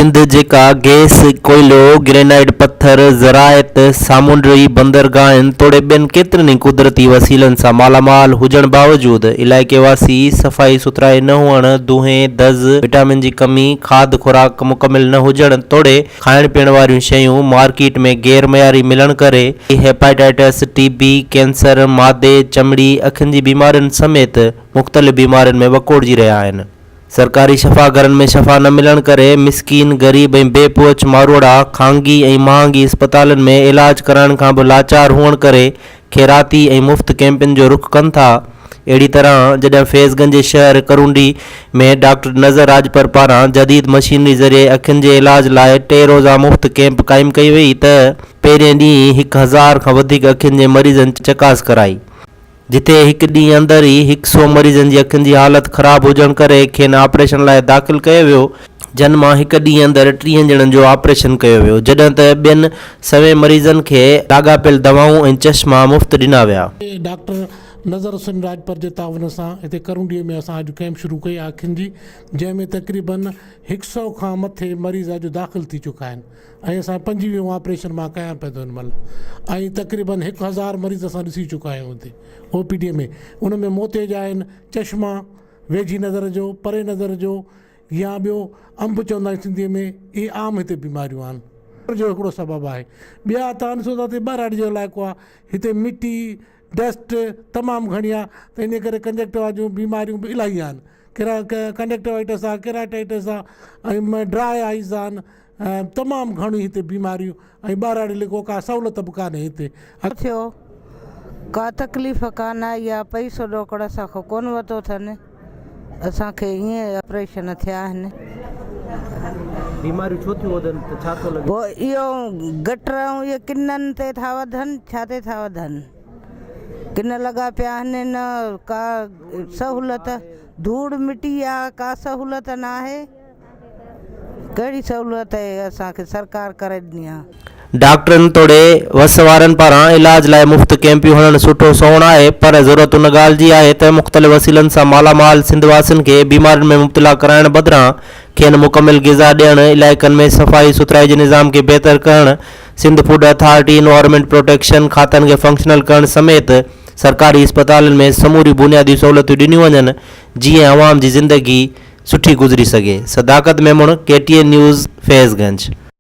سنڌ جيڪا گئس، ڪوئلو، گرينائيٽ پٿر، زراعت، سامونڊي بندرگاهن توڙي ٻين ڪيترن ئي قدرتي وسيلن سان مالا مال هجڻ باوجود علائقي واسي صفائي سٿرائي نه هئڻ، دونهين، دز، وٽامن جي ڪمي، کاڌ خوراڪ مڪمل نه هجڻ توڙي کائڻ پيئڻ واريون شيون مارڪيٽ ۾ غير معياري ملڻ ڪري هيپاٽائٽس، ٽي بي، ڪينسر، معدي، چمڙي، اکين جي بيمارين سميت مختلف بيمارين ۾ وڪوڙجي رهيا آهن. سرڪاري شفا گهرن ۾ شفا نه ملڻ ڪري مسڪين، غريب ۽ بي پهچ ماروئڙا خانگي ۽ مهانگي اسپتالن ۾ علاج ڪرائڻ کان به لاچار هئڻ ڪري خيراتي ۽ مفت ڪئمپن جو رخ ڪن ٿا. اهڙي طرح جڏهن فيض گنج جي شهر ڪرونڊي ۾ ڊاڪٽر نظر راڄپر پاران جديد مشينري ذريعي اکين جي علاج لاء ٽي روزا مفت ڪئمپ قائم ڪئي وئي ته پهرين ڏينهن ئي 1000 کان وڌيڪ اکين جي مريضن چڪاس ڪرائي. جتي هڪ ڏينهن اندر ئي هڪ سئو مريضن جي اکين جي حالت خراب هجڻ ڪري کين آپريشن لاء داخل ڪيو ويو، جن مان هڪ ڏينهن اندر 30 ڄڻن جو آپريشن ڪيو ويو، جڏهن ته ٻين سوين مريضن کي لاڳاپيل دوائون ۽ چشما مفت ڏنا ويا. ڊاڪٽر نظر حسين راڄپر جي تعاون سان هتي ڪرونڊي ۾ اسان اڄ ڪئمپ شروع ڪئي آهي اکين جي جنهن ۾ تقريبن هڪ سئو کان مٿي مريض اڄ داخل ٿي چڪا آهن. ۽ اسان پنجويهون آپريشن مان ڪيان پيو ٿو هن مهل ۽ تقريبن هڪ هزار مريض اسان ڏسي چڪا آهيون هتي او پي ڊي ۾ ان ۾ موتي جا آهن چشما ويجهي نظر جو پري نظر جو يا ٻيو انب چوندا آهيون سنڌي ۾ اهي عام هتي بيماريون آهن جو هڪڙو سبب آهي ٻيا تان ڏسو ٿا ته ٻهراڙي جو علائقو آهي هتي مٽي ڊسٽ تمام گهڻي آهي ته ان ڪري ڪنجڪٽيوا جون بيماريون به الاهي آهن ڪنجڪٽيوائٽس آهي ڪيراٽائٽس آهي ۽ ڊراء آئيز آهن تمام گهڻيون هتي بيماريون ۽ ٻهراڙي ليکو ڪا سهولت به ڪانهي هتي. ٿيو ڪا تڪليف ڪانه آئي آ پئسو ڏوڪڙ اسان کان ڪونه ورتو اٿن اسان کي ائين آپريشن ٿيا آهن. بيماريون ڇو ٿيون وڌن ته ڇا ٿو لڳي؟ پوء اهو گٽر ۽ اهي ڪنن تي ٿا وڌن ڇا تي ٿا وڌن ڪن لڳا پيا آهن نه ڪا سهولت ڌوڙ مٽي آ ڪا سهولت ناهي. ڪهڙي سهولت اسان کي سرڪار ڪري ڏني آ. ڊاڪٽرن توڙي وس وارن پاران علاج لاء مفت ڪئمپيون هڻڻ سٺو سنئوڻ آهي پر ضرورت ان ڳالهه جي آهي ته مختلف وسيلن سان مالا مال سنڌ واسين کي بيمارين ۾ مبتلا ڪرائڻ بدران کين مڪمل غذا ڏيڻ، علائقن ۾ صفائي سٿرائي جي نظام کي بهتر ڪرڻ، Sindh food authority, environment protection کاتن کي فنڪشنل ڪرڻ سميت سرڪاري اسپتالن ۾ سموريون بنيادي سهولتون ڏنيون وڃن جيئن عوام جي زندگي سٺي گذري سگهي. Sadaqat Memon, K T N news, Faiz Ganj.